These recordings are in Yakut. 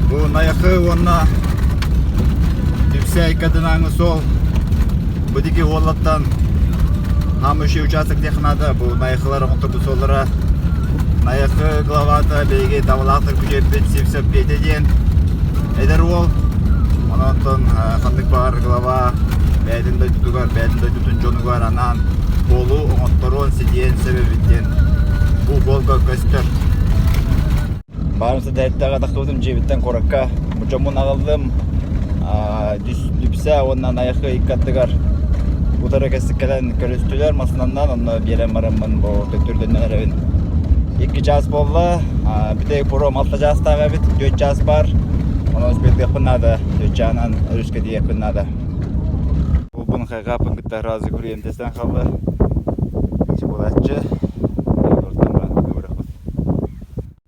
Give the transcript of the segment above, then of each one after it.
Бу Найахы уонна Дүпсэ иккардынааҥы суол бу диэки уоллаттан Хамыши участок диэх наада. Бу Найахылар оҥотторбут суоллара Найахы главата биһиги табалаахтар күтүөппүт Сивцев Петя диэн эдэр уол. Онон ханнык баҕар глава бэйэтин дойдутугар, бэйэтин дойдутун дьонугар анаан буолуу оҥотторуон ситиэн сөп эбит диэн бу буолга көстөр. Баарымса дэһэттэҕэ тахсыбытым дьиэбиттэн куоракка дьоммун аҕаллым. Дүпсэ уонна Найахы икки аттыгар утары кэлэн көрүстүлэр массыынанан онно биэрэн бараммын бу төттөрүтүнэн эрэбин. Икки чаас буолла. Бүтэй паром алта чаастаах эбит, түөрт чаас баар. Онон успетыахпын наада, түөрт чаанан өрүскэ тиийиэхпин наада. Буолбун хайҕааппын кытта сразу күрүөм тэстэн хаалла. Чебулаччы.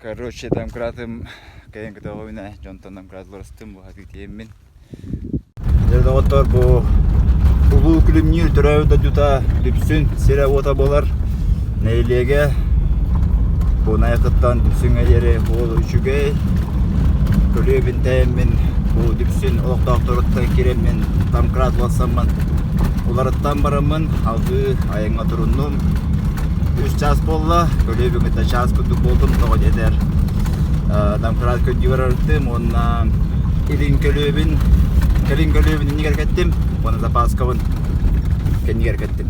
Короче, домкратым кэлэн көтөҕүбүнэ дьонтон домкрат уларыстым бу тиэммин. Дьэ доҕоттор бу Улуу Күлүмнүүр төрөөбүт дойдута Дүпсүн сирэ-уота буолар. Нэһилиэгэ бу Найахыттан Дүпсүҥҥэ диэри уол үчүгэй. Көлүөбүн тэйэммин бу Дүпсүн олохтоохторуттан киирэммин домкрат уларсаммын уларыттан бараммын алгыы айаҥҥа туруннум. Үс чаас буолла, көлүөбүн кытта чаас курдук буоллум, тоҕо диэтэр домкрат көрдүү барартым уонна илин көлүөбүн, кэлин көлүөбүн иннигэр кэттим уонна запаскабын кэннигэр кэттим.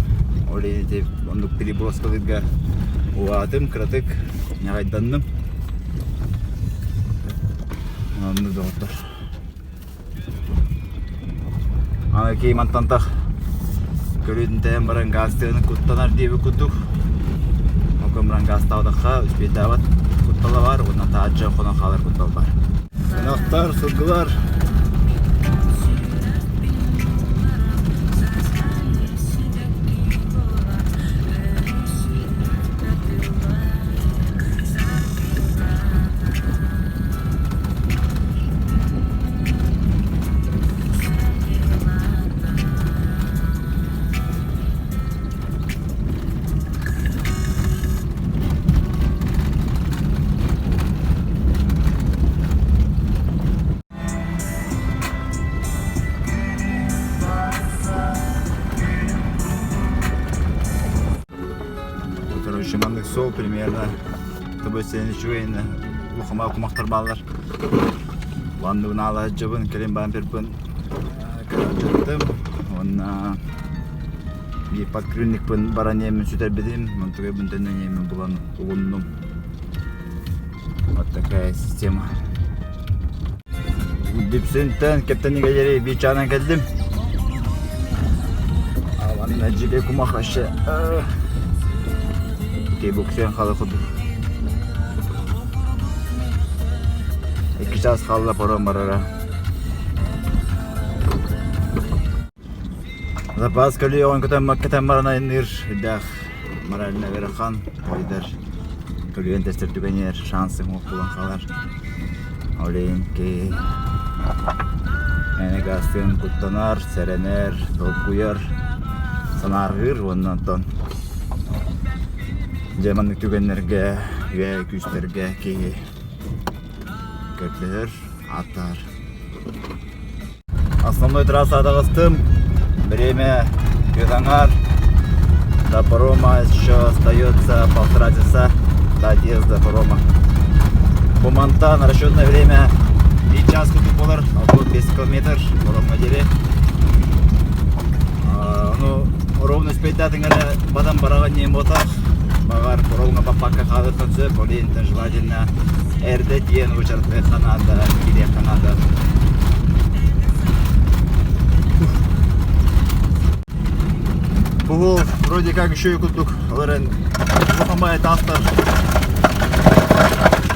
Ол иһин ити оннук переброскалыырга угаатым, кыратык ньаҕайданным. Оннук доҕоттор. Аны киһи мантан тах көрүүтүн тэйэн баран гаастыаны куттанар диэбит курдук. Онтон баран гаастаабатахха успейдаабат куттала баар уонна таһырдьа хонон хаалар куттал баар. Ынахтар, сылгылар Короче, маннык суол примерно тобой үчүгэй улахама кумахтар бааллар. Ванныбын аала сылдьабын, кэлин бампербын кырдьыттым уонна биир подкрыльникпын баран иэммин сүтэрбитим, онтугайбын төннөн иэммин булан угуннум. Вот такая система. Дүпсүнтэн Кэптэнигэ диэри биир чаанан кэллим. Манна дьигэ кумах вообще буксуйан хаала курдук. Икки чаас хаалла паром барара. Запас көлүйэҕин көтөммөккө баран айанныыр үрдээх морально ыарахан, ойдар көлүйэн тэстэр түгэнигэр шансыҥ суох буолан хаалар. Ол иһин киһи мээнэ гаастыан куттанар, сэрэнэр, долгуйар, санаарҕыыр уонна онтон дьэ маннык түгэннэргэ, үөһэ күүстэргэ киһи көрдөһөр, ааттаһар. Основной трасса таҕыстым. Время Петангар. До парома еще остается полтора часа до отъезда парома. Бу мантан расчетное время 1 час курдук буолар, 65 километр паромҥа диэри. Ну, ровно успейдаатыҥ эрэ батан бараҕын диэн буотах. Баҕар паромҥа баппакка хаалыаххын сөп, ол иһин желательно эрдэ тиийэн уочаратыахха наада, киириэххэ наада. Бу вроде как еще и курдук, ол эрэн улахан таастар,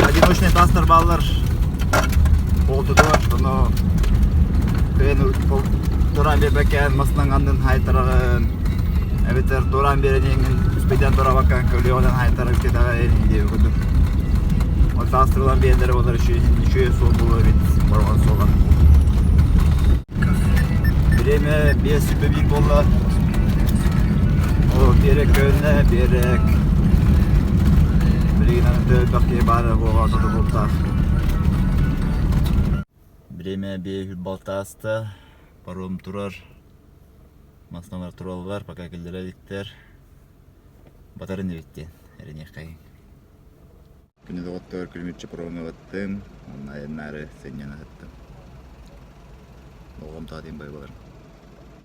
одиночный таастар бааллар буолтутугар, ону кыайан тураан биэрбэккэ массынаҥ аннын хаайтараҕын, эбэтэр туораан биэрэн иһиҥҥин үспэйдээн туораабакка көлүөҕүнэн хаайтарар кэтэҕэ диэбит курдук. Ол таастырылан биэрэллэрэ буоллар үчүгэй үчүгэй суол буолуо эбит Бороҕон суола. Бириэмэ 5.21 буолла. Ол биэрэк көөннө, биэрэк. Билигин аны элбэх киһи баар буолуоҕа тутулуктаах. Время 5:26 ааста, паром турар, массыыналар тураллар, пока кэллэрэ иликтэр. Батарын эбит диэн эрэниэххэйиҥ. Күнү доҕоттоор күлүмүччү паромҥа баттым, онно айаннаары сынньана сыттым. Болҕомтоҕо диэн бай буоларым.